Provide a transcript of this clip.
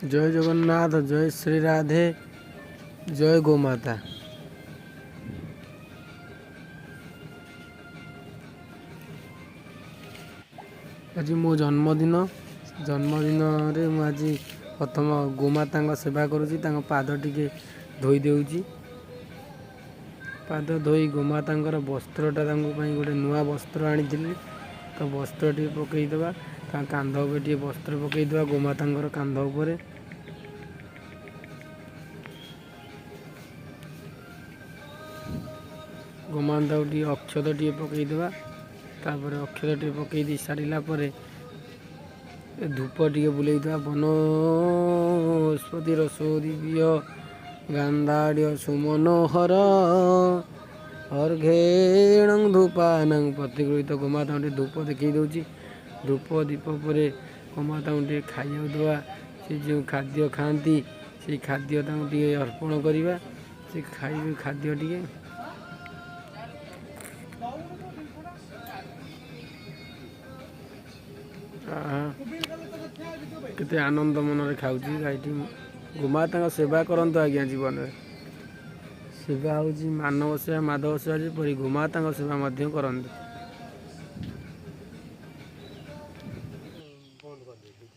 ଜୟ ଜଗନ୍ନାଥ, ଜୟ ଶ୍ରୀ ରାଧେ, ଜୟ ଗୋମାତା। ଆଜି ମୋ ଜନ୍ମଦିନ। ଜନ୍ମଦିନରେ ମୁଁ ଆଜି ପ୍ରଥମ ଗୋମାତାଙ୍କ ସେବା କରୁଛି। ତାଙ୍କ ପାଦ ଟିକେ ଧୋଇ ଦେଉଛି। ପାଦ ଧୋଇ ଗୋମାତାଙ୍କର ବସ୍ତ୍ରଟା, ତାଙ୍କ ପାଇଁ ଗୋଟେ ନୂଆ ବସ୍ତ୍ର ଆଣିଥିଲି, ତ ବସ୍ତ୍ର ଟିକେ ପକାଇଦେବା। ତାଙ୍କ କାନ୍ଧ ଉପରେ ଟିକେ ବସ୍ତ୍ର ପକାଇଦେବା, ଗୋମାତାଙ୍କର କାନ୍ଧ ଉପରେ। ଗୋମାତାକୁ ଟିକେ ଅକ୍ଷତ ଟିକେ ପକାଇଦେବା। ତାପରେ ଅକ୍ଷତ ଟିକେ ପକାଇ ଦେଇ ସାରିଲା ପରେ ଧୂପ ଟିକେ ବୁଲେଇଦେବା। ବନସ୍ପତି ରସୋଦିବ୍ୟ ଗାନ୍ଧାଢ଼୍ୟ ସୁମନୋହର ଅର୍ଘେଣ ଧୂପାନଂ ପ୍ରତିଗୃହୀତ। ଗୋମାତାଙ୍କୁ ଟିକେ ଧୂପ ଦେଖେଇ ଦେଉଛି। ଧୂପ ଦୀପ ପରେ ଗୋମାତାଙ୍କୁ ଟିକେ ଖାଇବାକୁ ଦେବା। ସେ ଯେଉଁ ଖାଦ୍ୟ ଖାଆନ୍ତି, ସେଇ ଖାଦ୍ୟ ତାଙ୍କୁ ଟିକେ ଅର୍ପଣ କରିବା। ସେ ଖାଇବେ ଖାଦ୍ୟ ଟିକେ। କେତେ ଆନନ୍ଦ ମନରେ ଖାଉଛି ଗାଈଟି। ଗୋମାତାଙ୍କ ସେବା କରନ୍ତୁ ଆଜ୍ଞା ଜୀବନରେ। ସେବା ହେଉଛି ମାନବ ସେବା, ମାଧବ ସେବା ଯେପରି, ଗୋମାତାଙ୍କ ସେବା ମଧ୍ୟ କରନ୍ତୁ।